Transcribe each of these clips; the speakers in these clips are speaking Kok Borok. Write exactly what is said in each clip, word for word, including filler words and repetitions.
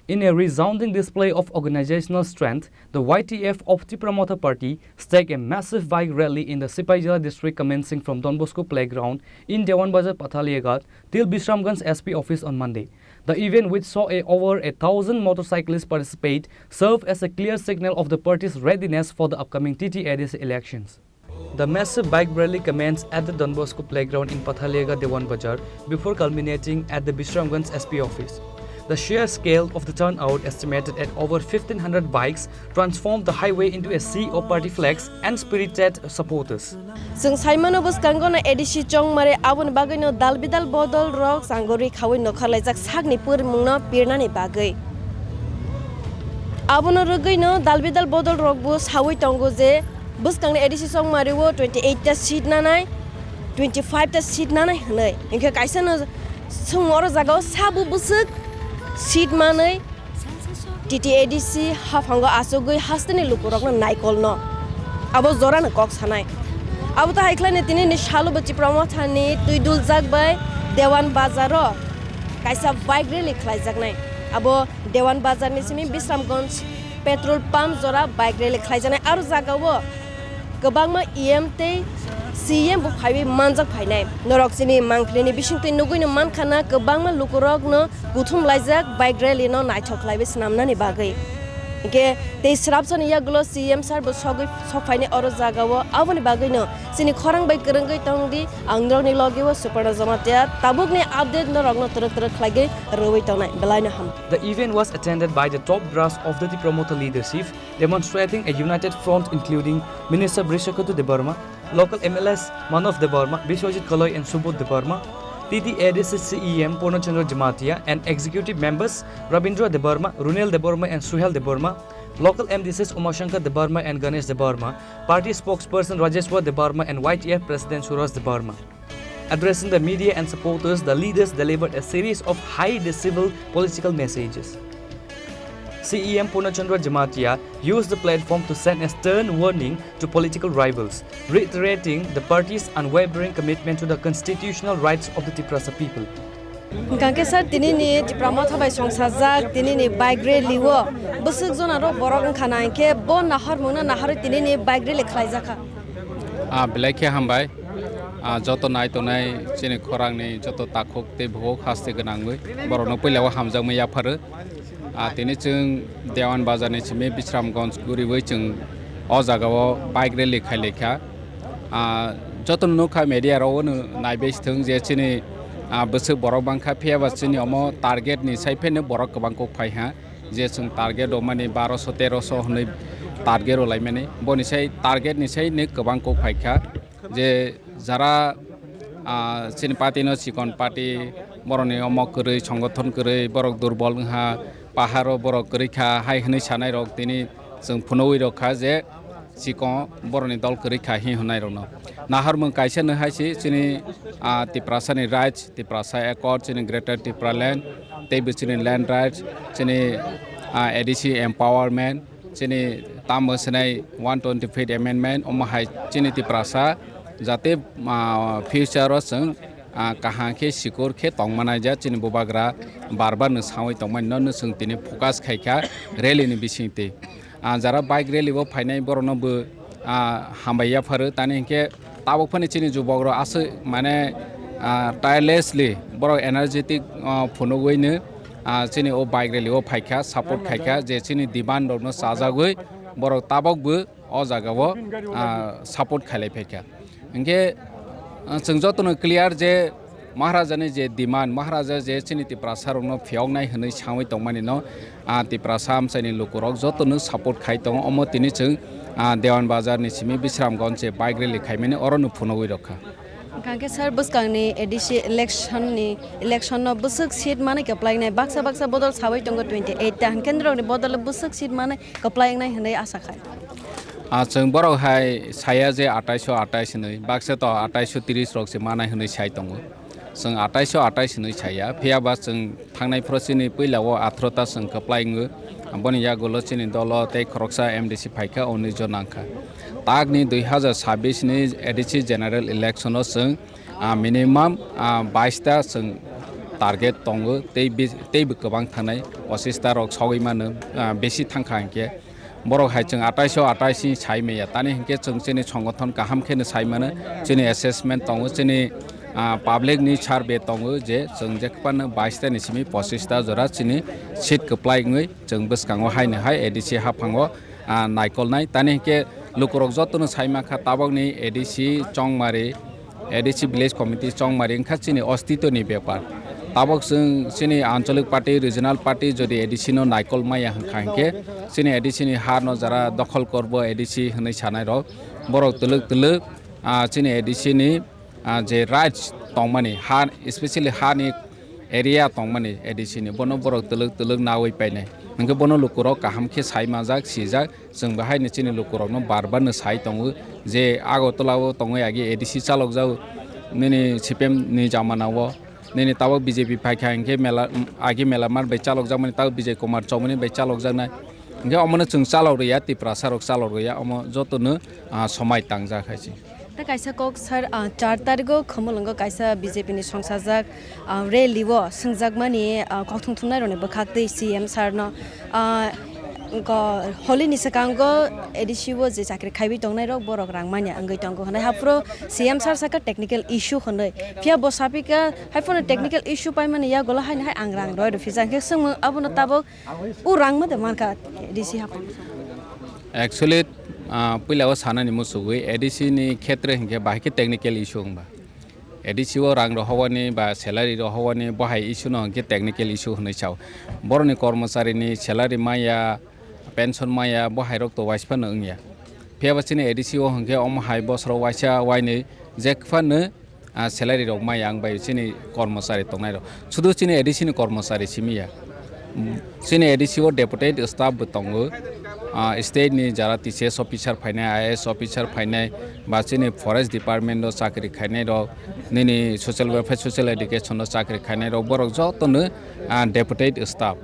In a resounding display of organizational strength, the Y T F of Tipra Motha Party staged a massive bike rally in the Sipaijala district, commencing from Don Bosco Playground in Dewan Bazar, Pathaliaghat, till Bishramganj S P office on Monday. The event, which saw a, over a thousand motorcyclists participate, served as a clear signal of the party's readiness for the upcoming T T A D C elections. The massive bike rally commenced at the Don Bosco Playground in Pathaliaghat, Dewan Bazar, before culminating at the Bishramganj S P office. The sheer scale of the turnout, estimated at over fifteen hundred bikes, transformed the highway into a sea of party flags and spirited supporters. Chwng saimano bwskango no A D C chongmare, aboni bagwi no dal bidal bodol rok changori khawi nokharlaijak sakni pwrwngmung no pirnani bagwi. Abono rwgwi no dal bidal bodol rok bo sawi tongo je bwskangni A D C chongmari o twenty eight ta seat nanai, twenty five ta seat nanai hwnwi. Hinkhe kaisa no chwng oro jagao sabo bwswk seat manwi T T A D C haphango achugwi hasteni lukurokno naikolno abo jorano kok sanai. Abo ta hai khlaino tinini salo bo Tipra Mothani twi duljak bai Dewan Bazaro kaisa bike rally khlaijaknai. Abo Dewan Bazarni simi Bisramganj petrol pump jora bike rally khlaijaknai. Aro jagao kwbangma E M tei C M bo phaiwi manjak phainai. Norok chini mangphlini bisingtwi nugwino mankha na kwbangma lukurokno kuthum laijak bike rally no naithok khlaiwi swnamnani bagwi. Hinkhe tei swrapsani yagulo C M sir bo sogwi sokphainai oro jagao. Aboni bagwino chini khorang bai kwrwngwi tongdi, ang norokni logeo Suparna Jamatia. Tabukni update norokno twrwk twrwk khlaiwi rwui tongnai. Belaino ham. The event was attended by the top brass of the Tipra Motha leadership, demonstrating a united front including Minister Brishaketu Debbarma, local M L As Manav Debbarma, Biswajit Kaloi and Subodh Debbarma, T T A D C C E M Purna Chandra Jamatia and executive members Rabindra Debbarma, Runel Debbarma and Suhel Debbarma, local M D Cs Umashankar Debbarma and Ganesh Debbarma, party spokesperson Rajeshwar Debbarma and Y T F President Suraj Debbarma. Addressing the media and supporters, the leaders delivered a series of high decibel political messages. C E M Purna Chandra Jamatia used the platform to send a stern warning to political rivals, reiterating the party's unwavering commitment to the constitutional rights of the Tiprasa people. Hwnkha khe sir, tinini Tipra Motha bai songsajak tinini bike rally o bwswk jona rok borok wngkha na, hinkhe bo nahormung no naharwi tinini bike rally khlaijakha. Ah, belai khe hambai. Ah, joto nai tongnai chini khorangni joto takhuk tei bukhuk haste gwnangwi borokno puila o hamjakmani yapharo. Ah, tini chwng Dewan Bazar ni simi Bisramganj guriwi chwng o jaga o bike rally khailaikha. Ah, joto nukha media rok o naibai thwng je chini, ah, bwswk borok bangkha, phiya ba chini omo target ni sai phano borok kwbang kok phaiha. Je chwng target rwmani baroso teroso hwnwi target rwlaimani, boni sai target ni sai ni kwbang kok phaikha. Je jara, ah, chini party no chikon party, borokni omo kwrwi, songothon kwrwi, borok durbol wngha, paharo borok kwrwi kha hai hwnwi sanai rok tini chwng phunugwi rokha je chikon borokni dol kwrwi kha hi hwnai rokno. Nahormung kaisa no hai se chini, ah, Tiprasa ni rights, Tiprasa Accord, chini Greater Tipraland, tei bo chini land rights, chini, ah, A D C empowerment, chini tamo swnai one twenty fifth amendment, omo hai chini Tiprasa jate, ah, future o chwng, ah, kaham khe sikur khe tongmanai ja chini bubagra bar bar no sawi tongmani no, no chwng tini focus khaikha rally ni bisingtwi. Ah, jara bike rally o phainai borokno bo, ah, hambai yapharo, tani hinkhe tabuk phani chini jubokrok aswk mane, ah, tirelessly borok energetic, ah, phunugwino, ah, chini o bike rally o phaikha, support khaikha, je chini demand rokno chajagwi borok tabukbo o jagao, ah, support khailai phaikha. Hinkhe, ah, chwng jotono clear je Maharaja ni je demand, Maharaja je chini Tiprasa rokno phiyoknai hwnwi sawi tongmani no, ah, Tiprasa amchaini lukurok jotono support khai tongo. Omo tini chwng, ah, Dewan Bazar ni simi Bisramganj je bike rally khaimani oro no phunugwi rokha. Hwnkha khe sir, bwskangni A D C election ni, election no bwswk seat mani kwplainai, baksa baksa bodol sawi tongo twenty eight ta, hwnkhe norokni bodol bwswk seat mani kwplainai hwnwi asa khai. Ah, chwng borok hai saya je ataiso atais hwnwi, baksa to ataiso tris rok se manai hwnwi sai tongo. Chwng ataiso atais hwnwi saya, phiya ba chwng thangnai phoro chini puila o athro ta chwng kwplai wngo. Aboni yagulo chini dolo tei khoroksa M D C phaikha, unis jon nangkha. Takni dui hazar sabbish ni A D C general election o chwng, ah, minimum, ah, bais ta chwng target tongo, tei bi-, tei bo kwbang thanai, pochista rok sogwi mano, ah, besi thangkha hinkhe. Borok hai chwng atais o atais ni sai maya, tani hinkhe chwng chini songothon kaham kheno sai mano, chini assessment tongo, chini, ah, public ni survey tongo je chwng je phano bais ta ni simi pochista jora chini seat kwplai wngwi chwng bwskango haino hai A D C haphango, ah, naikolnai. Tani hinkhe lukurok jotono sai mankha tabokni A D C Chongmari, A D C Village Committee Chongmari wngkha chini ostitoni bepar. Tabok chwng chini ancholic party, regional party jodi A D C no naikol maya hwnkha hinkhe chini A D C ni ha no jara dokhol korbo A D C hwnwi sanai rok, borok twlwk twlwk, ah, chini A D C ni, ah, je rights tongmani ha, especially ha ni area tongmani A D C ni, bono borok twlwk twlwk nawi painai. Hinkhe bono lukurok kaham khe sai manjak, sijak, chwng bo haino chini lukurokno bar bar no sai tongo je Agartala o tongwi agi A D C chalokjak nini C P M ni jamana o, nini tabok B J P phaikha hinkhe mela, agi Melarmar bai chalokjakmani tabok Bijay Kumar Chowmani bai chalokjaknai. Hinkhe omono chwng chalok rwya, Tiprasa rok chalok rwya, omo jotono, ah, somai tangjak hai se. Tei kaisa kok sir, ah, char tarigo Khumulwngo kaisa B J P ni songsajak, ah, rally o swngjakmani, ah, kokthum thumnai rokni bwkhak twi C M sir no, ah, go-, holi ni swkango A D C o je chakri khaiwi tongnai rok borok rang manya wngwi tongo hwnwi haphuru C M sir saka technical issue hwnwi, phiya bo sapika haiphano technical issue paimani yagulo haino hai ang rang roi rw phijak hinkhe swngmung abono tabok O rang ma de mankha A D C haphang. Actually, ah, puila o sanani muchugwi A D C ni khetre hinkhe bahai khe technical issue wngba. A D C o rang rohowani ba salary rohowani bo hai issue no hinkhe technical issue hwnwi sao. Boroni kormochari ni salary maya, pension maya bo hai rok to waisphano wngya. Phiya ba chini A D C o hinkhe omo hai bosoro waisa wainwi jekphano ah, salary rok maya ang bai chini kormochari tongnai rok. Sudu chini A D C ni kormochari simi ya. Mm, chini A D C o deputate staff bo tongo. Ah, state ni jara T C S officer phainai, I A S officer phainai, ba chini forest department o chakri khainai rok, nini social welfare, social education o chakri khainai rok, borok joto no, ah, deputate staff.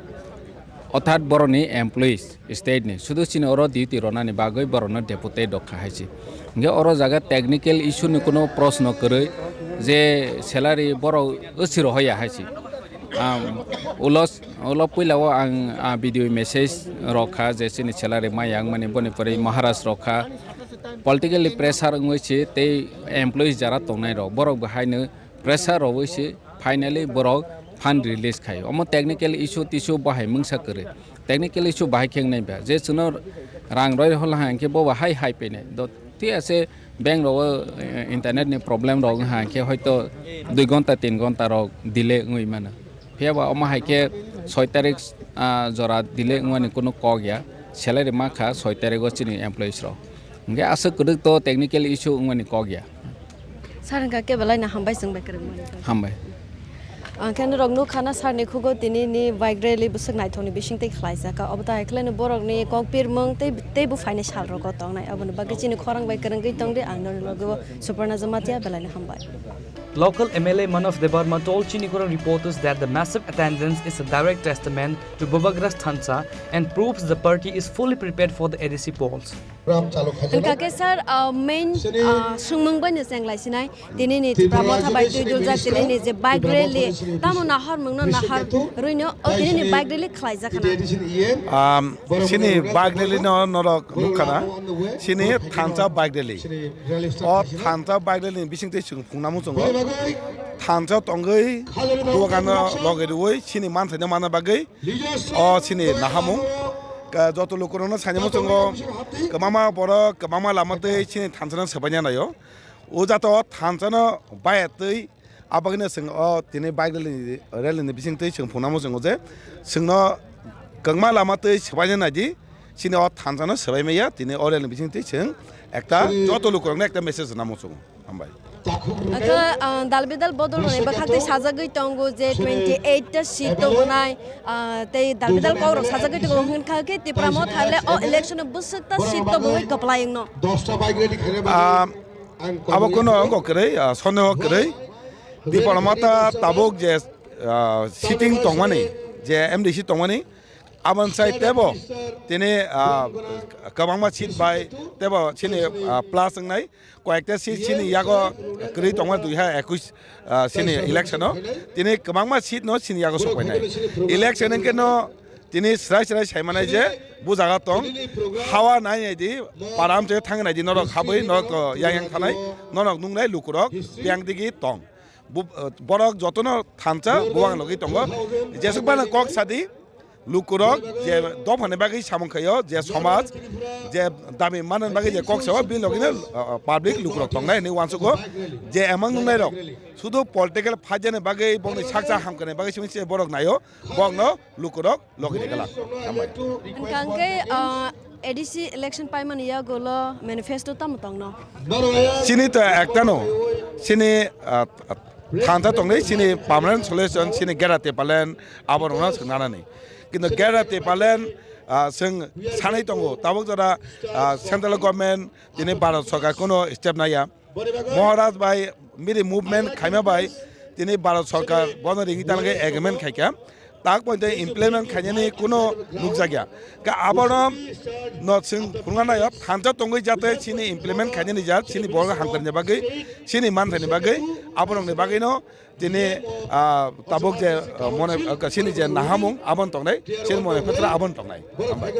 Orthat boroni employees state ni, sudu chini oro duty ronani bagwi borokno deputate rok kha hai se. Hinkhe oro jaga technical issue ni kuno proshno kwrwi je salary borok wsi rohoya hai se. Am, ulo, ulo puila o ang, ah, video message rok kha je chini salary maya wngmani boni pore Maharaj rok kha. Politically pressure wngwi se tei employees jara tongnai rok borok bo haino pressure rwwi se finally borok fund release khai. Omo technical issue tissue bahai mungsa kwrwi. Technical issue bahai khe wngnai ba. Je chwngno rang roi hol ha hinkhe bo bahai hai phainai. Do, thik ase bank rogo, eh, internet ni problem rok wng ha hinkhe hoito dui gonta tin gonta rok delay wngwi mano. Phiya ba omo hai khe soi tarik, ah, jora delay wngmani kunu kok ya. Salary ma kha soi tarik o chini employees rok. Hinkhe aswk kwrwk to technical issue wngmani kok ya. Sir, hwnkha khe belai no hambai chwng bai kwrwngmani. Hambai. Ang khe norok nukha na sir ni khugo tini ni bike rally bwswk naithok ni bising twi khlaijak. Obo ta hai khlai no borok ni kok pirmung tei, tei bo phainai sal rogo tongnai. Aboni bagwi chini khorang bai kwrwngwi tongdi ang norok logo Suparna Jamatia belai no hambai. Local M L A Manav Debbarma told Chini Khorang reporters that the massive attendance is a direct testament to Bubagra Thansa and proves the party is fully prepared for the A D C polls. Hwnkha khe sir, ah, main, ah, swngmung bai no cheng lai sinai, tini ni Tipra Motha bai twi duljak tini ni je bike rally, tamo nahor mung no nahor rwi no, o tini ni bike rally khlai jak khana. Um, chini bike rally no norok nukha na, chini thansa bike rally. O thansa bike rally ni bising twi chwng phungna muchungo. Thansa tongwi dugan no loge rwi chini manthai no mana bagwi o chini nahamung. Ka-, joto lukurokno saini muchungo kwbangma borok, kwbangma lama twi chini thansa no swbaina naio. O jato thansa no baya twi abagwino chwng o tini bike rally ni, rally ni bising twi chwng phunamo chwngo je chwngno kwbangma lama twi swbaina naidi, chini o thansa no swbai maya, tini o rally ni bising twi chwng ekta joto lukurokno ekta message rwnamo chwngo. Hambai. Akha, ah, dal bidal bodol rwni bwkhak tei sajagwi tongo je twenty eight ta seat tobonai, ah, tei dal bidal kok rok sajagwi tongo hwnkha khe Tipra Motha le o election o bwswk ta seat tobogwi kwplai wngno. Ah, abo kono wngkha kwrwi, ah, sondeho kwrwi. Tipra Motha tabuk je, ah, sitting tongmani, je M D C tongmani, Aboni sai tebo tini, ah, kwbangma seat bai tebo chini, ah, plus wngnai, koyekta seat chini yago kwrwi tongma dui ha ekush, ah, chini election o tini kwbangma seat no chini yago sokpainai. Election hwnkhe no tini srai srai saimanai je bujaga tong, hawa nai nai di, param che thang nai di, norok habwi norok to yang yang thanai, norok nungnai lukurok yang digi tong. Bu-, eh, borok jotono thansa buwang logi tongo. Jesuk bana kok sadi, lukurok je dophani bagwi samung khaio, je somaj, je dabi manani bagwi je kok sao, bini logino, eh, eh, public lukurok tongnai hinwi uansugo. Je emang nungnairok sudu political phaijani bagwi, bokni saksa hamkani bagwi simi se borok naio, bokno lukurok logi de gala. Hambai. Hwnkha hwnkhe, ah, A D C election paimani yagulo manifesto tamo tongno? Chini to ektano, chini, ah, thansa tongnai, chini permanent solution, chini Greater Tipraland, abo rokno swngnanani. Kintu Greater Tipraland, ah, chwng sanai tongo, tabuk jora, ah, central government, tini Bharat Sarkar kono step naiya. Maharaj bai miri movement khaima bai tini Bharat Sarkar bono ringwi tanai agreement khaikha. Tak pointe implement khainani kuno nukjakya. Ka abono no chwng phunukna naio, thansa tongwi jate chini implement khainani jat, chini borok hamkani bagwi, chini manthani bagwi, aborokni bagwino tini, ah, tabuk je, ah, mone, ah, chini je nahamung abon tongnai, chini mone phetra abon tongnai. Hambai.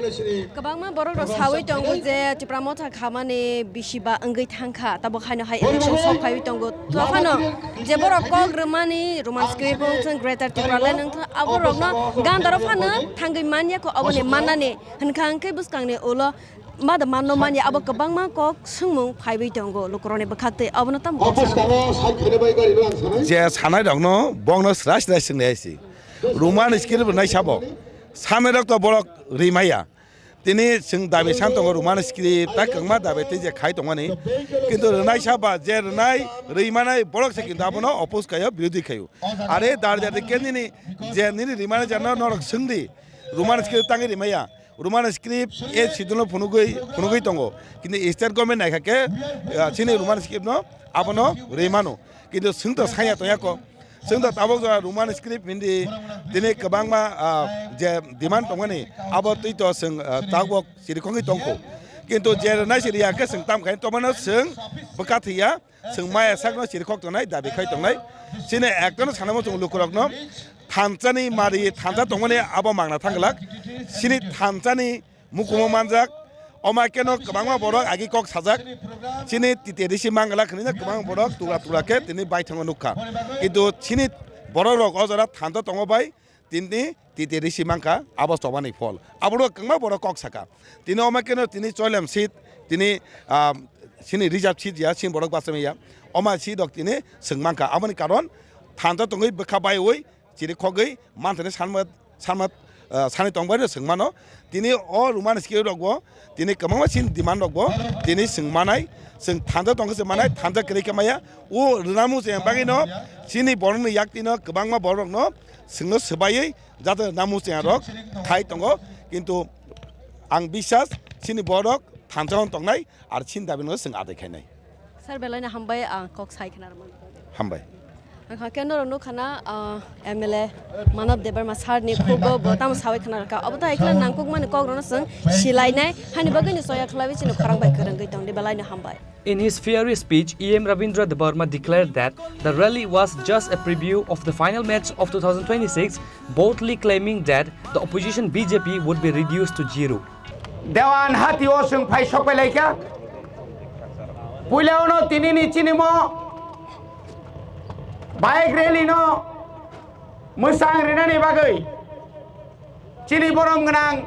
Kwbangma borok rok sawi tongo je Tipra Motha khamani bisi ba wngwi thangkha, tabuk haino hai election sok phaiwi tongo. Tophano je borok kok rwmani Roman script wngthang, Greater Tipraland wngthang, abo rokno gandaro phano thangwi manya ko, aboni mannani hwnkha hwnkhe bwskangni ulo ma da manno manya, abo kwbangma kok swngmung phaiwi tongo lukurokni bwkhak twi, abono tamo kok sanai? Je sanai rokno bongno srai srai swngnai si. Roman script rwnai sabo. Sanai rok to borok rimaya. Tini chwng dabi san tongo Roman script, ta kwbangma dabi tei je khai tongmani. Kintu rwnai saba, je rwnai, rwi manai borok se kintu abono oppose khaio, birodhi khaio. Are dar dar de ke nini, je nini rimani jano norok swngdi. Roman script tangwi rimaya. Roman script e schedule no phunugwi, phunugwi tongo. Kintu state government naikha khe, ah, chini Roman script no abono rwi mano. Kintu chwng to sanya tongya ko. Chwng to tabuk jora Roman script hindi tini kwbangma, ah, je demand tongmani abo twi to chwng, ah, tabuk chirikhogwi tongkho. Kintu je rwnai si riya khe chwng tam khai tongmano chwng bwkha thwiya. Chwng maya sakno chirikhok tongnai, dabi khai tongnai. Chini ektono sanamo chwng lukurokno thansani mari thansa tongmani abo mangna thangglak. Chini thansani mukumo manjak. Omo keno kwbangma borok agi kok sajak. Chini T T D C manglak hinwi kwbangma borok tugra tugra khe tini baithango nukha. Kintu chini borok rok o jora thansa tongo bai. Tini T T D C mankha, abo chobani phol. Abo rok kwbangma borok kok saka. Tini omo keno tini choilem seat, tini, ah, chini reserve seat ya, chini borok bachai ya. Omo seat rok tini chwng mankha. Aboni karon thansa tongwi bwkha baiwi chirikhogwi manthani sanma, sanma, ah, sanwi tongbai no chwng mano. Tini o Roman script rok bo tini kwbangma chini demand rok bo tini chwng manai, chwng thansa tongkhe se manai, thansa kwrwi khe maya. O rwna muchung bagwi no chini borokni yak tino kwbangma borok no chwngno swbaiwi jate rwna muchung rok khai tongo, kintu ang biswas chini borok thansa hwn tongnai, ar chini dabi no chwng adai khainai. Sir, belai no hambai, ang kok sai khna rwmani bagwi. Hambai. Ang kha khe norok nukha na, ah, M L A Manav Debbarma sir ni khugo bo tamo sawi khna rwkha. Obo to hai khna nangkukmani kok rwno chwng silainai. Hani bagwi ni choya khlaiwi chini khorang bai kwrwngwi tongdi, belai no hambai. In his fiery speech, E M Rabindra Debbarma declared that the rally was just a preview of the final match of two thousand twenty-six, boldly claiming that the opposition B J P would be reduced to zero. Dewan hati o chwng phai sok pai lai kha. Puila ono tini ni chini mo bike rally no mwsang rinani bagwi chini borom gwnang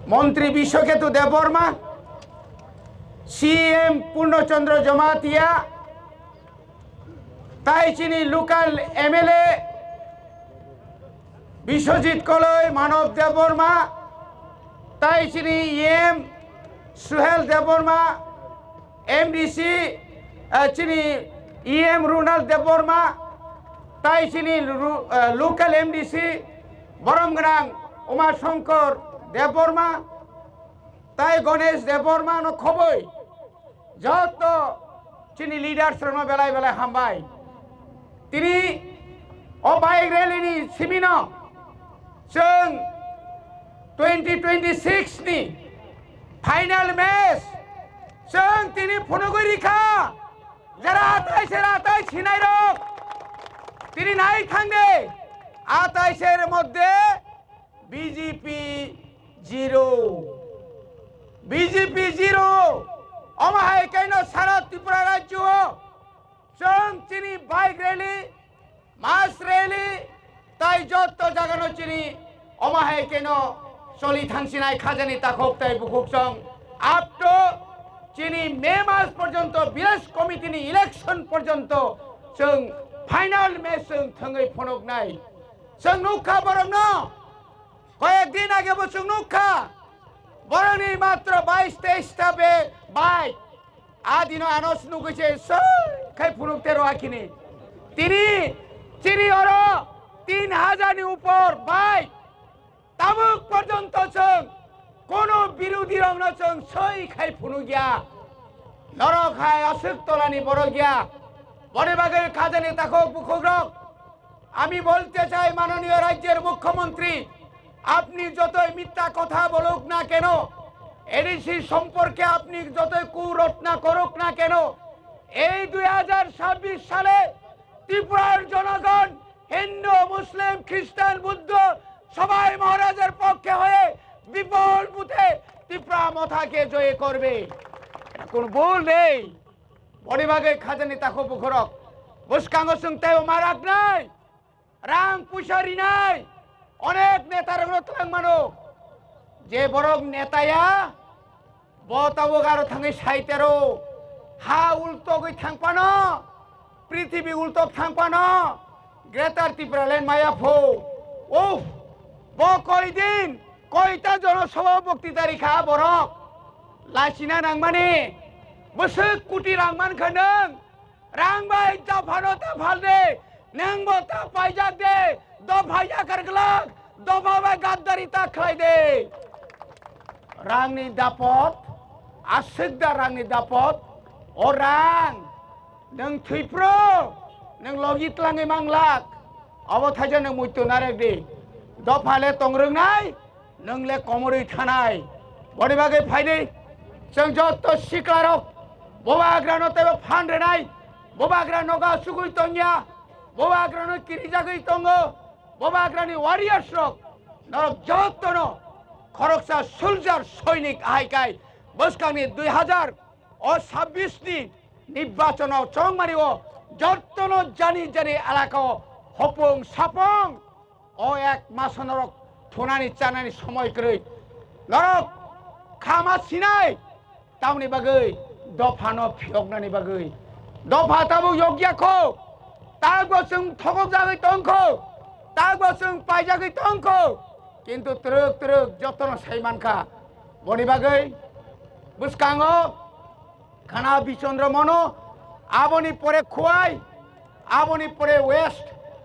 Montri Biswaketu Debbarma, C M Purno Chandra Jamatia, tai chini local M L A Biswajit Koloi, Manav Debbarma, tai chini E M Suhel Debbarma, M D C, eh, chini E M Ronald Debbarma, tai chini ru-, eh, local M D C borom gwnang Uma Shankar Debbarma, tai Ganesh Debbarma no khoboi joto chini leaders rokno belai belai hambai. Tini o bike rally ni simi no chwng twenty twenty-six ni final match chwng tini phunugwi rikha. Jara atai sera atai sinairok tini nai thangde, atai ser moddhe B J P zero, B J P zero. Omo hai kaino sara Tripura rajyo o chwng chini bike rally, mass rally, tai jotto jagano chini omo hai keno choli thangsinai khajani takhuk tai bukhuk chwng up to chini May mas porjonto village committee ni election porjonto chwng final match chwng thwngwi phunuknai. Chwng nukha borokno, koyek din age bo chwng nukha, borokni matro bais teis ta be bike. A dino ano nugwi se soi khai phunuk tero akhini. Tini, chini oro tin hajar ni upor bike. Tabuk porjonto chwng kono birodhi rokno chwng soi khai phunuk ya. Norok hai aswk tolani borok ya. Boni bagwi khajani takhuk bukhuk rok. আমি বলতে চাই, মাননীয় রাজ্যের মুখ্যমন্ত্রী, আপনি যতই মিথ্যা কথা বলুক না কেন, এডিসি সম্পর্কে আপনি যতই কুরটনা করুক না কেন, এই দুই হাজার ছাব্বিশ সালে ত্রিপুরার জনগণ হিন্দু, মুসলিম, খ্রিস্টান, বুদ্ধ সবাই মহারাজের পক্ষে হয়ে বিপুল ভোটে ত্রিপুরা মথাকে জয় করবে। এটা কোনো ভুল নেই। Boni bagwi khajani takhuk bukhurok bwskango chwng teibo ma raknai, rang puisa rinai, onek netarokno twlang mano. Je borok neta ya, bo tabuk aro thangwi saitero, ha ultogwi thang phano, prithibi ultok thang phano, Greater Tipraland maya pho. Uff, bo koi din, koita jono sobha boktita rikha borok. Lachina nangmani, bwswk kuti rang mankha nwng? Rang bai dophano ta phalde, nwng bo ta paijak de, dopha yakar glak, dopha bai gaddari ta khlai de. Rangni dapot, aswk da rangni dapot, o rang, nwng thwi phro, nwng logi tlangwi manglak, obo thaisa nwng muitu narek di. Dopha le tong rwngnai, nwng le komorwi thanai. Boni bagwi phaidi, chwng jotto siklarok, bobagrano teibo phan rwnai, bobagra noga sugwi tongya, bobagrano kirijagwi tongo, bobagrani warriors rok, norok jottono khoroksa soldier soinik ahai kai bwskangni dui hajar o sabbish ni nirbachon o chongmani o jottono jani jani elaka o hopong sapong o ek maso norok thunani chanani somoi kwrwi norok khama sinai tamni bagwi dophano phiyoknani bagwi dopha tabuk yokya kho tabuk chwng thokok jagwi tong kho tabuk chwng paijagwi tong kho kintu twrwk twrwk jotono sai mankha boni bagwi bwskango Khana Bichandra Mano, aboni pore Khowai, aboni pore West,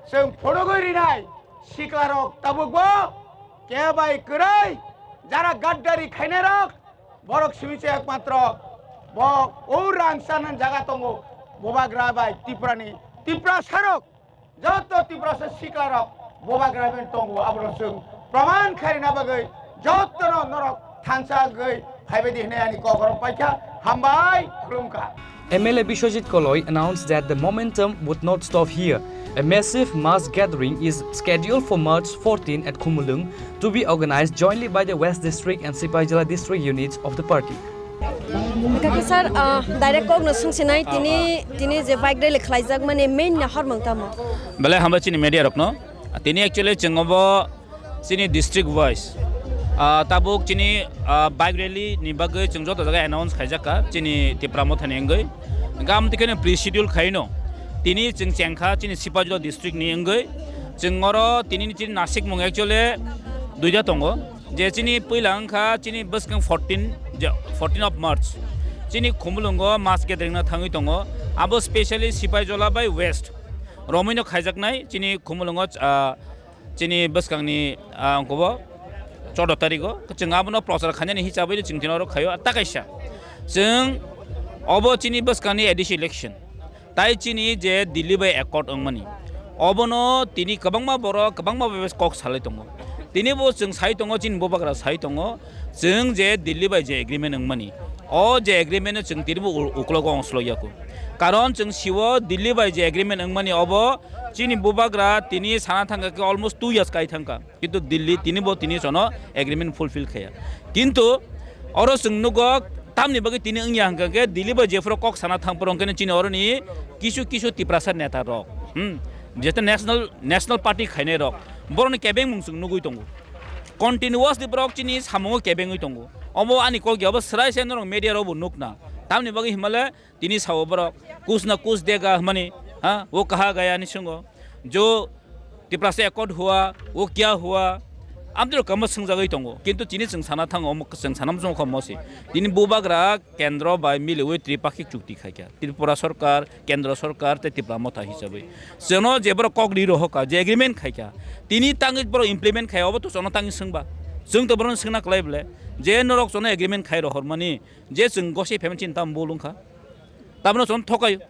chwng phunugwi rinai siklarok tabukbo kebai kwrwi jara gaddari khainairok borok simi se ekmatro bo o rang chanani jaga tongo Bubagra bai Tiprani Tiprasarok Joto Tiprasa siklarok Bubagra bai tongo, abono chwng proman khairina bagwi jotono norok thansa wngwi phaibaidi hwnwi ani kok rok paikha. Hambai, khulumkha. M L A Biswajit Koloi announced that the momentum would not stop here. A massive mass gathering is scheduled for March fourteen at Khumulwng to be organized jointly by the West District and Sipaijala District units of the party. Kaki sir, ah, direct kok no sung sinai tini, tini je bike rally khlaijak mani main na hormang tamo? Belai hambai chini media rokno. Tini actually chwng obo chini district wise, ah, tabuk chini, ah, bike rally ni bagwi chwng joto jaga announce khaijak kha chini Tipra Mothani wngwi. Gam tikhe no pre-schedule khaino. Tini chwng chengkha chini Sipajula district ni wngwi. Chwng oro tini ni chini Nasik mung actually duida tongo. Je chini puila wngkha chini bwskang fourteen, je fourteen of March. Chini Khumulwngo mass gathering no thangwi tongo. Abo specially Sipaijola bai West. Romwi no khaijaknai chini Khumulwngo, ah, chini bwskangni, ah, ongkobo chordo tarigo. Chwng abono prochar khainani hisabwi chwng tino oro khaio. Ta kaisa. Chwng obo chini bwskangni A D C election. Tai chini je Delhi bai accord wngmani, obono tini kwbangma borok kwbangma bai kok salai tongo. Tini bo chwng sai tongo, chini bubagra sai tongo, chwng je Delhi bai je agreement wngmani, o je agreement no chwng tini bo u-, uklogo ongslok yaku. Karon chwng siwo Delhi bai je agreement wngmani obo chini bubagra tini sana thangkha khe almost two years kai thangkha. Kintu Delhi tini bo tini sono agreement fulfill khaya. Kintu oro chwng nugo tamni bagwi tini wngya hwnkha khe Delhi bai jephuru kok sana thangphuru hwnkhe chini oroni kisu kisu Tiprasa neta rok, hmm, jeta national, national party khainai rok, borokni kebengmung chwng nugwi tongo. Continuously borok chini samungo kebengwi tongo. Obo ani kok ya, obo swrai se norok media rok bo nukna. Tamni bagwi himale tini sao borok, "Kuch na kuch dega," hwnmani, ha, "Wo kaha gaya?" hinwi swngo. "Jo Tiprasa accord hua, wo kya hua?" Amtwrok kamo swngjagwi tongo. Kintu chini chwng sana thango, omo chwng sana muchungo kho mosi. Tini bubagra kendro bai miliwi tripakhik chukti khaikha. Tripura Sarkar, Kendro Sarkar tei Tipra Motha hisabwi. Chwngno je borok kok ri rohorkha, je agreement khaikha, tini tangwi borok implement khai, obo to chwngno tangwi swngba. Chwng to borokno swngna klai ble, je norok chwngno agreement khai rohormani, je chwng gosei phaimani chini tamo bul wngkha. Tabno chwngno thokaio.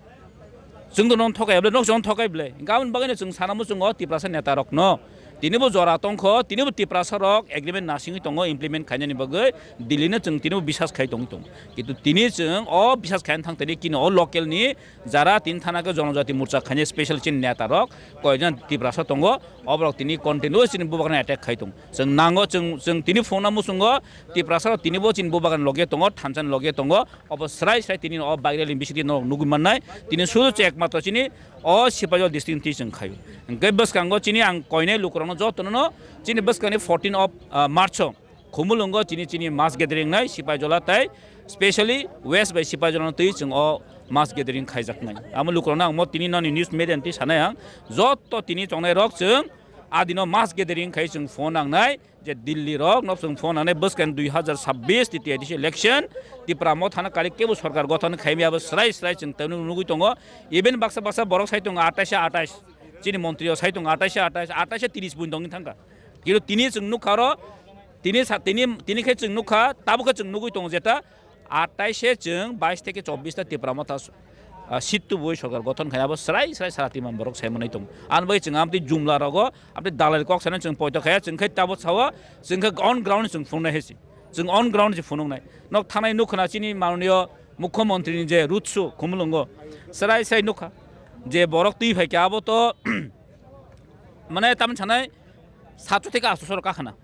Chwng to nono thokai ble, nok chwngno thokai ble. Hwnkhe aboni bagwino chwng sana muchungo Tiprasa neta rokno. Tini bo jora tongkho, tini bo Tiprasa rok agreement nasingwi tongo implement khainani bagwi, Delhi no chwng tini bo bisas khai tongwi tongo. Kintu tini chwng o bisas khaina thang tini kino o local ni jara tini thana khe Jonojati Morcha khainai special chini neta rok koijon Tiprasa tongo, oborok tini continuous chini bubagrano attack khai tongo. Chwng nango, chwng, chwng tini phone na muchungo Tiprasa rok tini bo chini bubagrani loge tongo, thansa ni loge tongo, obo srai srai tini o bike rally bisingtwi norok nugwi mannai. Tini sudu chwng ekmatro chini o Sipajol district ni twi chwng khaio. Hwnkhe bwskango chini ang koinai lukurokno jotono no chini bwskangni fourteen of, ah, March o Khumulwngo chini, chini mass gathering nai Sipaijola tai specially West bai Sipaijola no twi chwng o mass gathering khaijaknai. Amo lukurokno ang mo tini noni news media ni twi sanai ang, joto tini chongnai rok chwng adino mass gathering khai chwng phone nangnai. Je Delhi rok no chwng phone nangnai bwskang dui hazar sabbish T T A D C election, Tipra Motha no kari kebo sorkar gothon khaimya abo srai srai chwng tei nugwi tongo. Even baksa baksa borok sai tongo atais atais, chini montri o sai tongo atais atais, atais tris bui tongwi thangkha. Kilo tini chwng nukha oro, tini sa-, tini, tini khe chwng nukha, tabuk khe chwng nugwi tongo jeta atais chwng bais theke chobbish ta Tipra Motha, ah, seat tubui sorkar gothon khai abo srai srai sara timan borok sai manai tongo. Ani bagwi chwng amtwi jumla rogo, amtwi dalai kok sanai chwng poito khaya, chwng khai tabuk sao, chwng khe on ground chwng phunuknai hai se. Chwng on ground se phunuknai. Nok thanai nukha na chini manoniyo Mukhyamantri ni je road show Khumulwngo, srai srai nukha je borok twi phaikha abo to mane tamni sanai satso theke atso rok kakhana.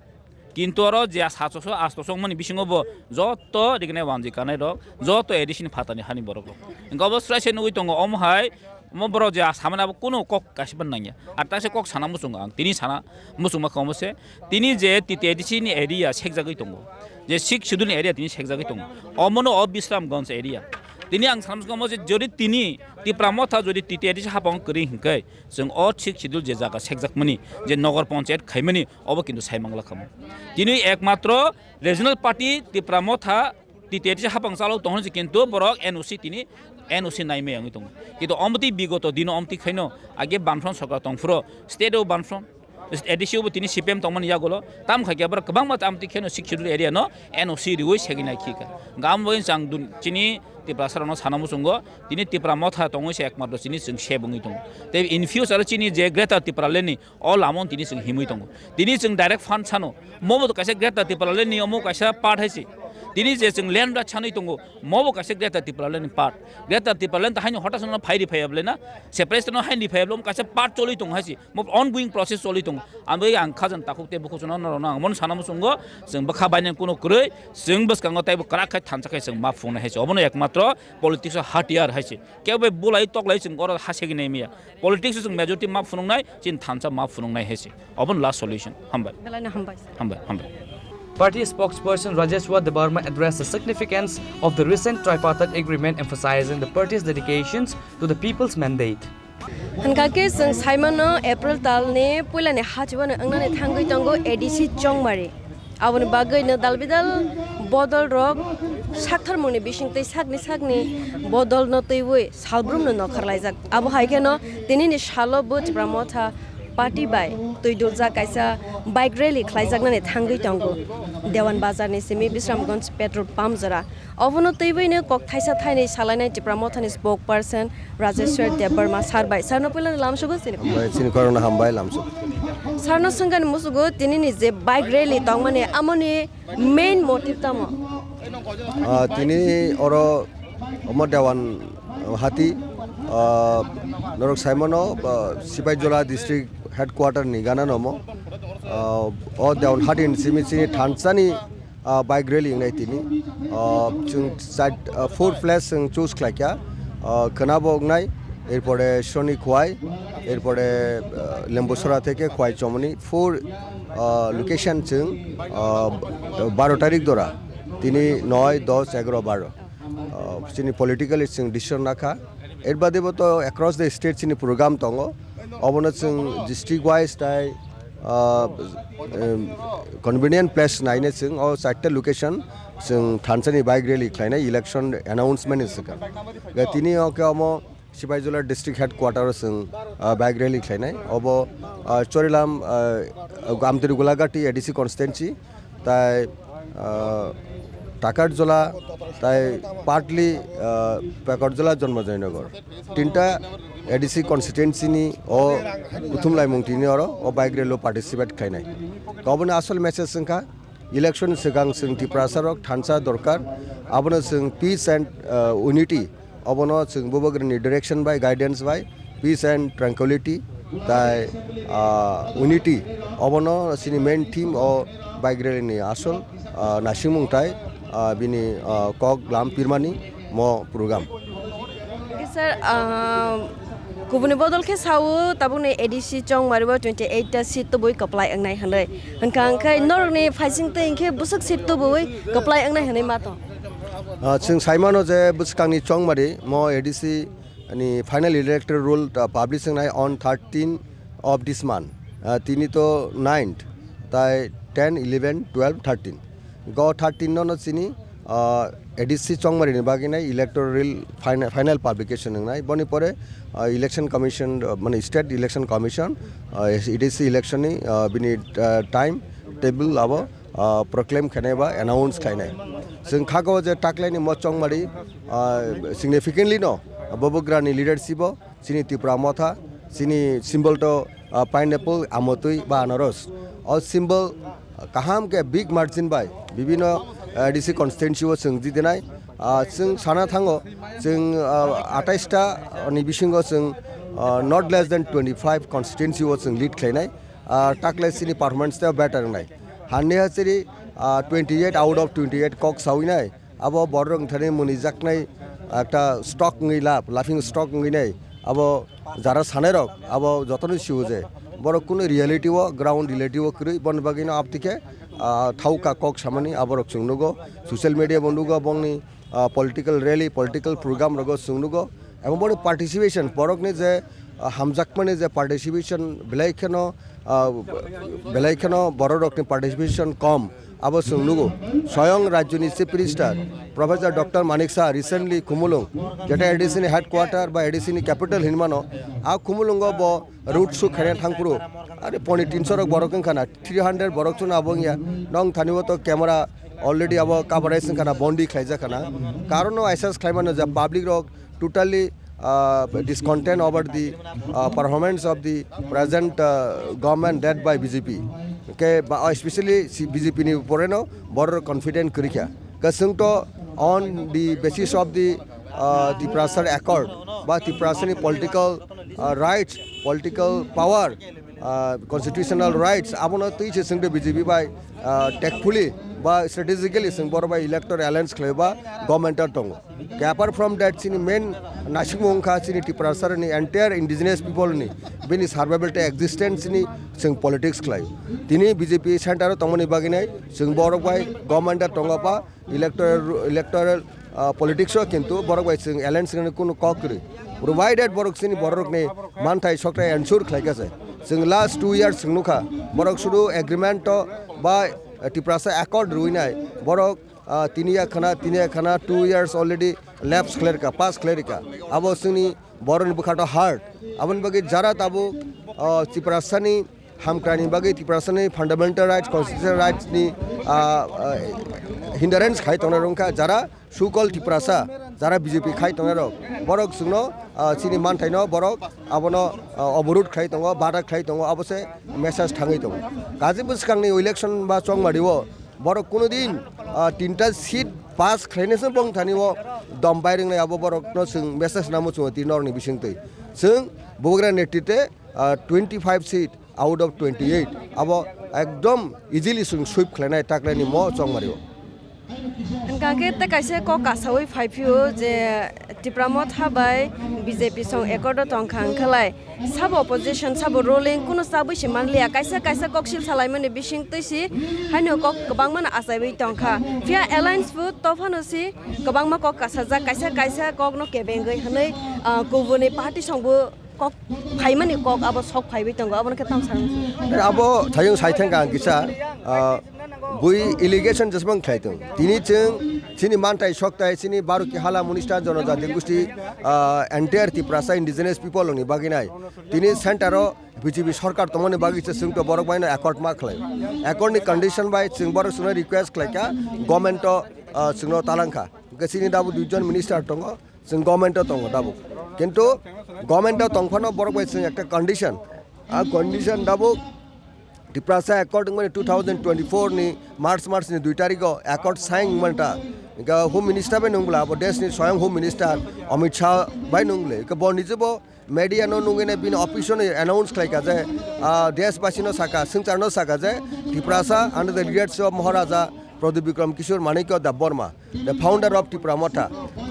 Kintu oro je satso, atso wngmani bisingo bo joto rignai wanjwi kanai rok, joto A D C ni phatani hani borok rok. Hwnkhe obo srai se nugwi tongo, omo hai, omo borok je samani abo kunu kok kaisa ban nangya. Ar ta se kok sana muchungo ang, tini sana muchungma khe omo se. Tini je T T A D C ni area sekjagwi tongo, je Sixth Schedule ni area tini sekjagwi tongo, omono o Bisramganj area. Tini ang sana muchungo omo se, jodi tini Tipra Motha jodi T T A D C hapang kwrwi hwnkhe, chwng o Sixth Schedule je jaga sekjakmani, je Nagar Panchayat khaimani, obo kintu sai mangla khamu. Tini ekmatro regional party Tipra Motha T T A D C hapang chalo tongmani se kintu borok N O C tini N O C naimaya wngwi tongo. Kintu omtwi bigoto dino omtwi khaino age Bamfront sorkar tongphuru state o Bamfront, A D C o bo tini C P M tongmani yagulo, tamo khai khe borok kwbangma amtwi kheno Sixth Schedule area no N O C riwi segwi nai khika. Gam bai chang dun chini Tiprasa rokno sana muchungo, tini Tipra Motha tongwi se ekmatro chini chwng sep wngwi tongo. Tei in future chini je Greater Tipraland ni o lama tini chwng himwi tongo. Tini chwng direct fund sano, mobo to kaisa Greater Tipraland ni omo kaisa part hai se. Tini je chwng land right sanwi tongo, mobo kaisa Greater Tipraland ni part. Greater Tipraland ta haino hotas no phairi phaiya bole na, separation no haini phaiya bole, omo kaisa part choli tongo hai se. Mo ongoing process choli tongo. Ang bai ang khajang takhuk tei bukhuk chwngno norokno ang mono sana muchungo, chwng bwkha bainani kuno kwrwi, chwng bwskango teibo kwrak khai thansa khai chwng ma phungnai hai se. Obono ekmatro politics o hatiyar hai se. Kebo bai bulai toklai chwng oro ha segwi nai maya. Politics o chwng majority ma phunuknai, chini thansa ma phunuknai hai se. Obono last solution. Hambai. Belai no hambai. Hambai, hambai. Party spokesperson Rajeshwar Debbarma addressed the significance of the recent tripartite agreement, emphasizing the party's dedications to the people's mandate. Hwnkha khe chwng saimano April talni puilani hachwano wngnani thangwi tongo A D C Chongmari. Aboni bagwino dalbidal bodolrok saktharmungni bisingtwi sakni sakni bodolno twiwi salbrumno nokharlaijak. Abo hai kheno tinini salo bo Tipra Motha party bai twi duljak kaisa bike rally khlaijaknani thangwi tongo. Dewan Bazar ni simi Bisramganj petrol pump jora. Obono twiwi no kok thaisa thainwi salainai Tipra Mothani spokesperson Rajeshwar Debbarma sir bai. Sir no puila lamsugo sini. Hambai, sini korona hambai lamsuk. Sir no swngani musugo tini ni je bike rally tongmani amoni main motive tamo? Ah, tini oro omo Dewan hati, ah, norok saimano, ah, Sipaijola district headquarter ni gana nomo. Ah, o Dewan hati ni simi sini thansani, ah, bike rally wngnai tini. Ah, chwng side, ah, four place chwng choose khlaikha. Ah, khwnabo wngnai, erpore Soni Khwai, erpore, ah, Lembusora theke Khwai Chomoni. Four, ah, location chwng, ah, baro tarik dora. Tini noi, dos, egaro, baro. Ah, chini politically chwng decision nakha. Er badebo to across the state chini program tongo. Obono chwng district wise tai, ah, em, convenient place naine chwng o charta location chwng thansani bike rally khlainai election announcement ni swkang. Ga tini o khe omo Sipaijola district headquarter o chwng, ah, bike rally khlainai. Obo, ah, Chorilam, ah, Amtiri Gulagati A D C constituency. Tai, ah, Takarjola, tai partly, ah, Pakarjola Janmajoynagar. Tinta A D C constituency ni o kuthum laimung tini oro o bike rally o participate khlainai. Obono asol message wngkha election swkang chwng Tiprasa rok thansa dorkar, abono chwng peace and, ah, unity. Obono chwng bubagrani direction bai, guidance bai, peace and tranquility tai, ah, unity. Obono chini main theme o bike rally ni asol, ah, naisingmung tai, ah, bini, ah, kok lam pirmani mo program. Sir, ah, kubuni bodol khe sao tabukni A D C Chongmari o twenty eight ta seat tubui kwplai wngnai hwnwi. Hwnkha hwnkhe norokni phaising twi hwnkhe bwswk seat tubui kwplai wngnai hwnwi ma tong? Ah, chwng saimano je bwskangni Chongmari mo A D C ni final electoral roll, ah, publish wngnai on thirteen of this month. Ah, tini to ninth, tai ten, eleven, twelve, thirteen. Go thirteen no no chini, ah, A D C Chongmari ni bagwi nai electoral roll final, final publication wngnai. Boni pore, ah, election commission, ah, mane state election commission, ah, A D C election ni, ah, bini, ah, time table abo, ah, proclaim khainai ba announce khainai. Chwng khago je taklaini mo Chongmari, ah, significantly no, ah, bubagrani leadership o chini Tipra Motha, chini symbol to, ah, pineapple, amotwi ba anaros. O symbol, ah, kaham khe big margin bai bibino, ah, A D C constituency o chwng jidinai. Ah, chwng sana thango, chwng, ah, atais ta ni bisingo chwng, ah, not less than twenty five constituency o chwng lead khlainai. Ah, takle chini performance tei better wngnai. Hanni hachiri, ah, twenty eight out of twenty eight kok sawinai. Abo borok wngthani muni jaknai ekta stock wngwi lab, laughing stock wngwi nai. Abo jara sanai rok, abo jotono siwo je. Borok kunu reality o, ground reality o kwrwi, boni bagwi no abtike, ah, thauka kok samani aborok chwng nugo. Social media bo nugo, bongni ah, political rally, political program rogo chwng nugo. Abo boni participation, borokni je, ah, hamjakmani je participation, belai kheno, ah, belai kheno bororokni participation kom, abo chwng nugo. Soyong rajyoni Chief Minister, Professor Doctor Manik Saha recently Khumulwng, jeta A D C ni headquarter ba A D C ni capital hinmano, a Khumulwngo bo road show khaina thangphuru, are poni tinso rok borok wngkha na, three hundred borok chwng abo wngya, nong thani o to camera already abo coverage wngkha na, bondi khlaijak kha na. Karon no assess khlaimano je public rok totally, ah, discontent over the, ah, performance of the present, ah, government led by B J P. Ke ba, especially si B J P ni upore no borok confident kwrwi kha. Kasung to on the basis of the, ah, Tiprasa Accord ba Tiprasa ni political, ah, rights, political power, ah, constitutional rights, abono twi se chwngde B J P bai, ah, tactfully ba strategically chwng borok bai electoral alliance khlai ba government o tongo. Ke apart from that, chini main naisingmung wngkha chini Tiprasa ni entire indigenous people ni bini survival tei existence ni chwng politics khlai. Tini B J P center o tongmani bagwi nai chwng borok bai government o tongo ba electoral, electoral, ah, politics o kintu borok bai chwng alliance ni kunu kok kwrwi. Provided borok chini borok ni manthai sokthai ensure khlai kha se. Chwng last two years chwng nukha borok sudu agreement o ba, eh, Tiprasa Accord rwinai borok, ah, tini ya khana, tini ya khana two years already lapse khlai rwkha, pass khlai rwkha. Abo chwngni borokni bwkha to hard. Aboni bagwi jara tabuk o Tiprasani hamkrani bagwi, Tiprasani fundamental rights, constitutional rights ni, ah, ah, hindrance khai tongna rwngkha, jara so-called Tiprasa, jara B J P khai tongnai rok, borok chwngno, ah, chini manthaino borok abono, ah, oborud khlai tongo, bada khlai tongo, abo se message thangwi tongo. Kaje bwskangni election ba chongmario borok kuno din, ah, tinta seat pass khlainai se bong thani o dom bai rwngnai, abo borokno chwng message namo chwng tini norni bisingtwi. Chwng Bubagra netrite, ah, twenty five seat out of twenty eight abo ekdom easily chwng sweep khlainai taklaini mo chongmario. Hwnkha khe tei kaisa kok kasawi phai phio je Tipra Motha bai B J P song accord o tongkha hwnkhalai sabo opposition sabo ruling kunu chabwi se manliya, kaisa kaisa koksil salaimani bising twi si haino kok kwbangmano achaiwi tongkha. Phiya alliance bo tophano si kwbangma kok kasajak, kaisa kaisa kokno kebengwi hwnwi, ah, kubuni party songbo kok phaimani kok abo sok phaiwi tongo, abono khe tamo sanwi. Abo thayung sai thangkha ang kisa, ah, bui allegation jesmang khlai tong. Tini chwng chini mantai soktai chini Baruki hala Munista Jonojati Gusti, ah, entire Tiprasa indigenous people ni bagwi nai. Tini center o B J P sorkar tongmani bagwi se chwng to borok bai no accord ma khlai. Accord ni condition bai chwng borok chwngno request khlai kha, government to, ah, chwngno talang kha. Hwnkhe chini dabo duijon minister tongo. Chwng government o tongo tabuk. Kintu government o tongphano borok bai chwng ekta condition. A condition tabuk Tiprasa accord wngmani two thousand twenty-four ni March, March ni dui tarikh o accord sign wngmani ta. Hwnkhe Home Minister bai nungbla abo desh ni swayang Home Minister Amit Shah bai nungbla. Hwnkhe bo nijebo media no nungwi nai bini office no announce khlai kha je, ah, desh basi no saka, swngchar no saka je Tiprasa under the leadership of Maharaja Pradyut Bikram Kishore Manikya Debbarma, the founder of Tipra Motha,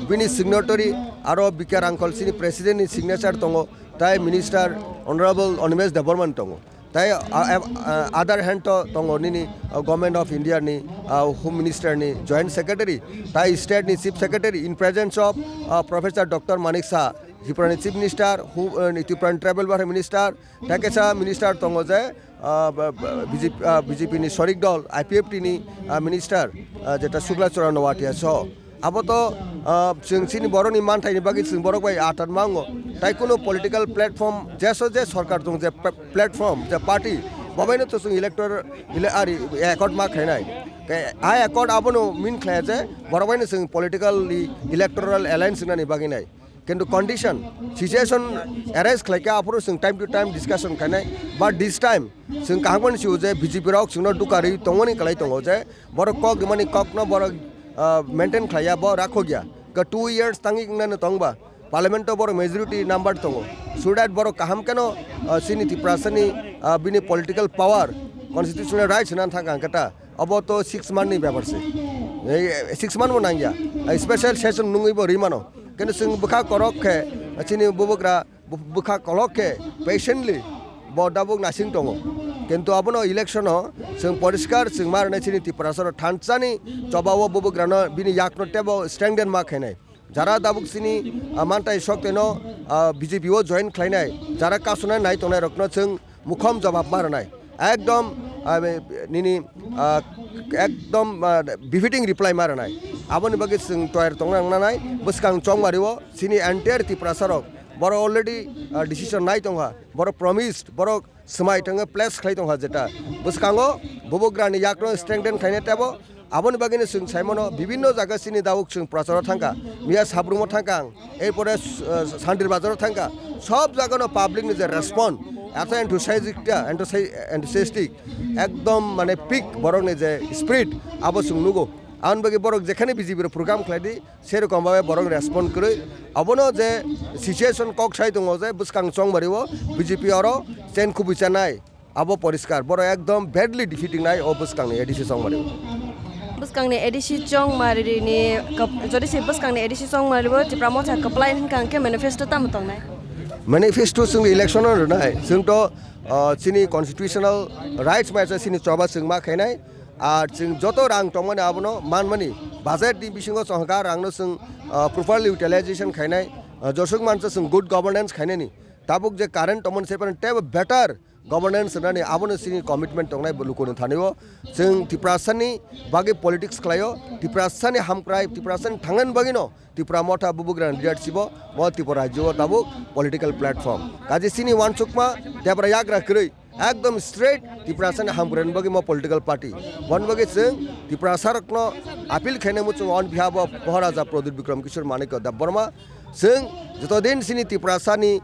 bini signatory aro B K Rangkhol chini president ni signature tongo, tai minister honorable Animesh Debbarma ni tongo. Tai, ah, ah, ah, other hand to tongo nini, ah, Government of India ni, ah, Home Minister ni joint secretary, tai state ni chief secretary in presence of, ah, Professor Doctor Manik Saha, Tripura ni chief minister, who, ah, ni Tripura ni tribal welfare minister, tai kaisa minister tongo je, ah, ba, ba, B J P, ah, B J P ni sorik dol, I P F T ni, ah, minister, ah, jeta Sukla Chora Noatia so. Abo to, ah, chwng chini borok ni manthai ni bagwi chwng borok bai atan mango. Tai kuno political platform, jeso je sorkar tong je pa-, platform, je party, bo bai no to chwng electoral, ele-, ari accord ma khainai. Ke, ai accord abono min khlai je, borok bai no chwng politically electoral alliance nani bagwi nai. Kintu condition, situation arise khlai kha, aphuru chwng time to time discussion khainai. But this time, chwng kaham khe sio je B J P rok chwngno dukarwi tongmani kwlai tongo je, borok kok rimani kokno borok, ah, maintain khlaiya, bo rakhokya. Ka two years tangwi wngnano tongba, parliament o borok majority number tongo. So that borok kaham kheno, ah, chini Tiprasani, ah, bini political power, constitutional rights hwnna thang kha kata. Obo to six month ni bepar se. Ei, six month bo nangya. Ei, special session nungwi bo ri mano. Kintu chwng bwkha korok khe, chini bubagra bu-, bwkha kolok khe patiently bo dabuk nasing tongo. Kintu abono election o chwng poriskar chwng ma rwnai chini Tiprasa rok thansani choba o bubagrano bini yakno tebo strengthen ma khainai. Jara dabuk chini, ah, mantai sok teno, ah, B J P o join khlainai, jara kasuna nai tongnai rokno chwng mukhom jawab ma rwnai. Ekdom, ah, nini, ah, ekdom, ah, befitting reply ma rwnai. Aboni bagwi chwng toyar tongna nangnai, bwskang chongmari o chini entire Tiprasa rok, borok already, ah, decision nai tongkha, borok promised, borok swmai tongwi place khlai tongkha jeta. Bwskango bubagrani yakno strengthen khainai tebo, aboni bagwino chwng saimano bibinno jaga chini dauk chwng procharo thangkha, miya Sabrumo thangkha ang, erpore, uh, Sandir Bazaro thangkha, sob jagano public ni je response, eto enthusiastic ta, enthusi-, enthusiastic, ekdom mane peak borokni je spirit, abo chwng nugo. Aboni bagwi borok jekhani B J P rok program khlai di, serokom babe borok respond kwrwi. Abono je situation kok sai tongo je bwskang chongmari o B J P oro chen kubui chanai. Abo poriskar, borok ekdom badly defeating nai o bwskangni A D C chongmari. Bwskangni A D C chongmari ni kap-, jodi se bwskangni A D C chongmari bo Tipra Motha kwplai hwnkha hwnkhe manifesto tamo tongnai? Manifesto chwng election o rwnai, chwng to, ah, chini constitutional rights bai chini choba chwng ma khainai, ar chwng joto rang tongmani abono manmani budget ni bisingo chwng hwnkha rangno chwng, ah, properly utilization khainai, ah, josuk mansa chwng good governance khainani. Tabuk je current tongmani se tebo better governance rwnani abono chini commitment tongnai bo lukuni thani o. Chwng Tiprasani bagwi politics khlaio, Tiprasani hamkrai, Tiprasani thangnani bagwino Tipra Motha bubugrani leadership o mo Tripura rajyo o tabuk political platform. Kaje chini uansukma debra yagra kwrwi ekdom straight Tiprasani hamkrai bagwi mo political party. Boni bagwi chwng Tiprasarokno appeal khainai muchungo on behalf of Maharaja Pradyut Bikram Kishore Manikya Debbarma. Chwng joto din chini Tiprasani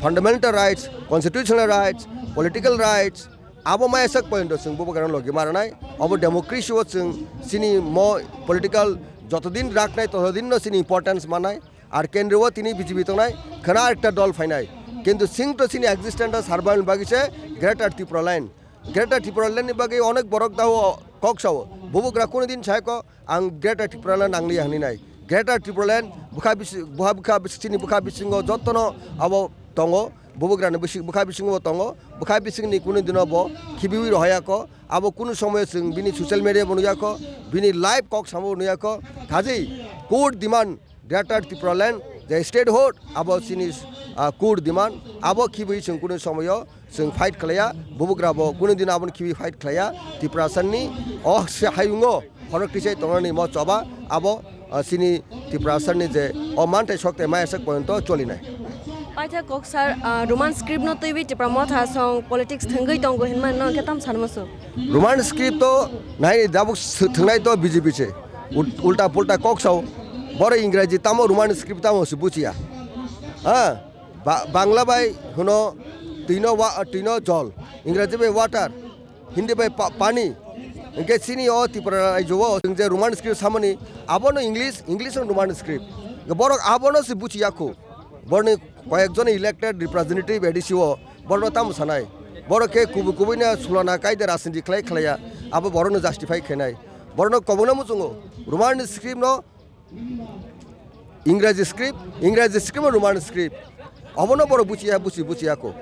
fundamental rights, constitutional rights, political rights, abo maya sak pointo chwng bubagrano logi maranai. Abo democracy o chwng chini mo political joto din raknai, toto din no chini importance manai. Ar kendro o tini B J P tongnai, khana ekta dol phainai. Kintu chwng to chini existence o survival bagwi se Greater Tipraland. Greater Tipraland ni bagwi onek borok dao kok sao. Bubagra kunu din sai ko, ang Greater Tipraland nangli hwnwi nai. Greater Tipraland bwkha bisi-, bwkha, bwkha bisi-, chini bwkha bisingo jottono abo tongo, bubagrani bisi-, bwkha bisingo bo tongo, bwkha bisingni kunu dino bo khibiwi rohaya ko, abo kunu somoyo chwng bini social media bo nukya ko, bini live kok samo nukya ko, kaje court demand Greater Tipraland je statehood abo chini, ah, court demand abo khibiwi chwng kunu somoyo chwng fight khlaiya, bubagra bo kunu din abono khibi fight khlaiya. Tiprasani o se hayungo khorok tisai tongnani mo choba abo, ah, chini Tiprasani je o manthai sok tei maya sak pointo cholinai. Paitha kok sir, ah, Roman script no twiwi Tipra Motha song politics thwngwi tongo hinmano hwnkhe tam sanmasu. Roman script to nai dabuk s-, thwngnai to B J P se. Ul-, ulta pulta kok sao. Boro Ingraji tamo Roman script tamo se buchiya. Ha? Ba-, Bangla bai hwno twino wa-, twino jol, Ingraji bai water, Hindi bai pa-, pani. Hwnkhe chini o Tripura rajyo o chwng je Roman script samani, abono English, English no Roman script. Hwnkhe borok abono se buchiya kho. Borni koyekjon elected representative A D C o borno tamo sanai. Borok khe kubui kubui na sulana kaide rajniti khlai khlaiya, abo borokno justify khainai. Borokno kobongno muchungo Roman script no Ingraji script, Ingraji script o Roman script. Obono borok buchiya, buchi, buchiya ko.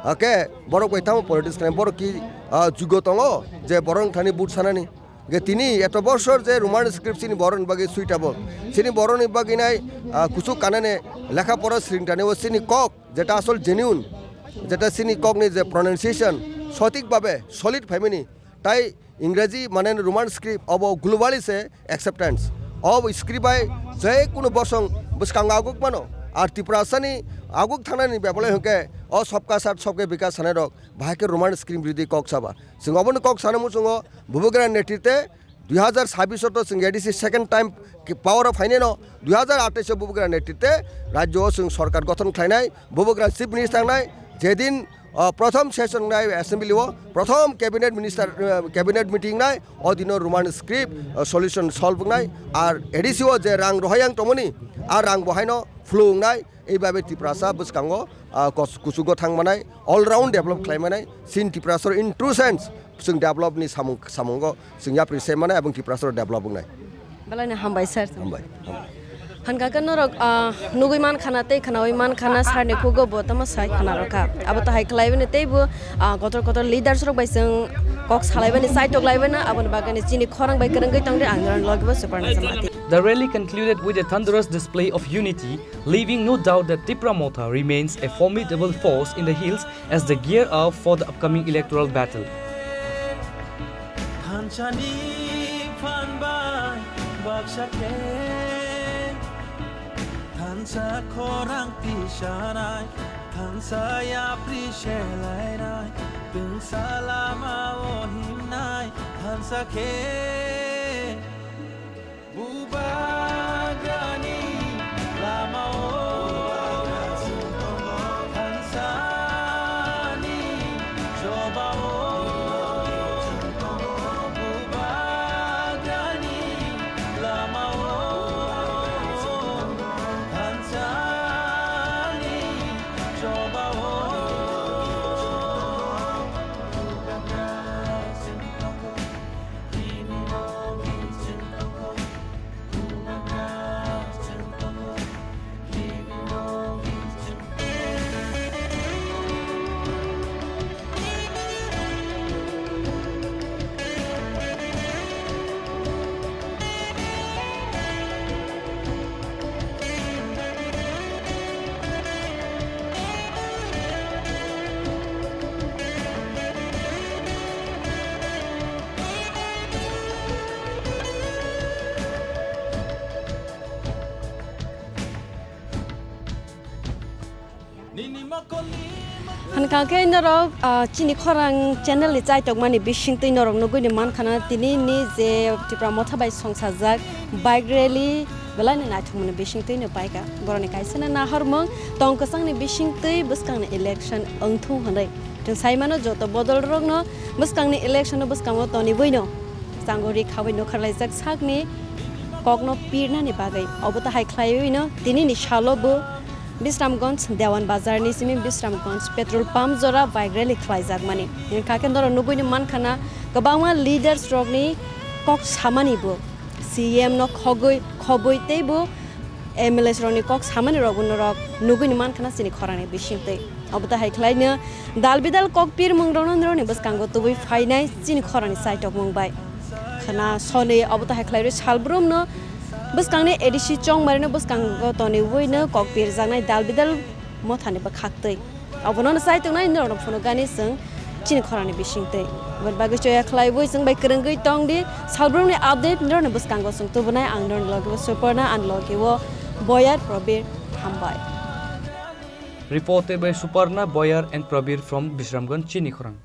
Hake borok bai tamo politics khlai, borok ki, ah, jugo tongo je borok thani but sanani. Ge tini eto bosor je Roman script chini borok ni bagwi suitable. Chini borok ni bagwi nai, ah, kuchuk kanane lekha pora sringtani o chini kok jeta asol genuine, jeta chini kok ni je pronunciation sothik babe solid phaimani. Tai Ingraji mane Roman script obo globally se acceptance. Obo script bai je kunu bosong bwskango aguk mano. Ar Tiprasani aguk thangnani bebole hwnkhe o sabka saath sabke bikas sanai rok bahai khe Roman script ridi kok saba. Chwng obono kok sana muchungo Bubagra netrite dui hazar sabbish o to chwng A D C second time ki power o phainai no dui hazar athais o Bubagra netrite rajyo o chwng sorkar gothon khlainai, Bubagra chief minister nai, jedin, ah, prothom session nai assembly o, prothom cabinet minister, ah, cabinet meeting nai, o dino Roman script, ah, solution solve nai, ar A D C o je rang rohai ang tongmani, ar rang bohaino phlu wngnai, ei babe Tiprasa bwskango, ah, kos-, kuchugo thang manai, all round develop khlai manai, sin Tiprasa in true sense, chwng develop ni samung, samungo chwng yapri se manai, abong Tiprasa develop wngnai. Belai no hambai sir. Hambai, hambai. Hankha khe norok, ah, nugui man khana tei khnaui man khana sir ni khugo bo tamo sai khna rokha. Abo to hai khlai bini tei bo, ah, kotor kotor leaders rok bai chwng kok salai bini, chai tok lai bini, aboni bagwi ni chini khorang bai kwrwngwi tongdi ang norok logi bo Suparna Jamatia. The rally concluded with a thunderous display of unity, leaving no doubt that Tipra Motha remains a formidable force in the hills as they gear up for the upcoming electoral battle. Thansa ni phan bai baksa khe, thansa khorang tisanai, thansa yapri selainai, twngsa lama o himnai, thansa khe. Bubagrani lamao thansani chobao. Bubagrani lamao thansani chobao. Hwnkha khe norok, ah, chini khorang channel ni chaitokmani bisingtwi norok nugwi ni mankha na tini ni je Tipra Motha bai songsajak bike rally belai no naithok mani bisingtwi no paikha. Borok ni kaisa no nahormung tong kwchang ni bisingtwi bwskang ni election wngthung hwnwi. Chwng sai mano joto bodol rok no bwskang ni election no bwskango toniwi no chango ri khawi nokharlaijak sakni kokno pirnani bagwi. Obo to hai khlaiwi no tini ni salo bo Bisramganj Dewan Bazar ni simi Bisramganj petrol pump jora bike rally khlaijak mani. Hwnkha khe norok nugwi no mankha na kwbangma leaders rokni kok samani bo C M no khogwi khobwi tei bo M L As rokni kok samani rokbo norok nugwi no mankha na chini khorang ni bisingtwi. Obo to hai khlai no dal bidal kok pirmung rokno norokni bwskango tubui phainai chini khorang ni chaitokmung bai. Khwna sonwi obo to hai khlai rwi salbrum no bwskangni A D C chongmari no bwskango toniwi no kok pirjaknai dal bidal mothani bwkhaktwi. Obono no chaitongnai norokno phunukgani chwng chini khorangni bisingtwi. Aboni bagwi choya khlaiwi chwng bai kwrwngwi tongdi, salbrumni update norokni bwskango chwng tubunai ang norokni loge o Suparna and loge o Boyar Probir. Hambai. Reported by Suparna, Boyar and Probir from Bisramganj, chini khorang.